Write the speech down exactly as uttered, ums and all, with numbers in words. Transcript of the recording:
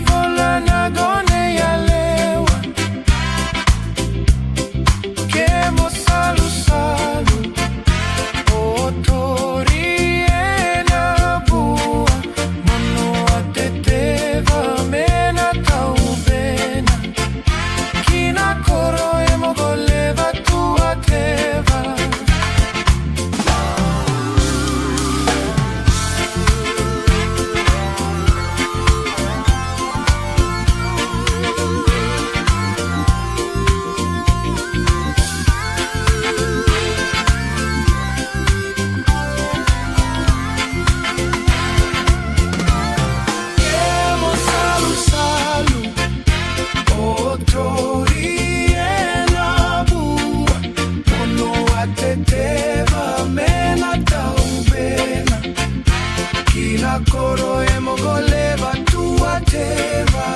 Vola na gone yalewa, ke mo salusalu, o tori ena bua, mo no a teteva me na tauvena. Ki na koro e mo goleva tu a teva. Ke mo salusalu, o tori ena bua, mo no a teteva me na tauvena. Ki na koro e mo goleva tu a teva.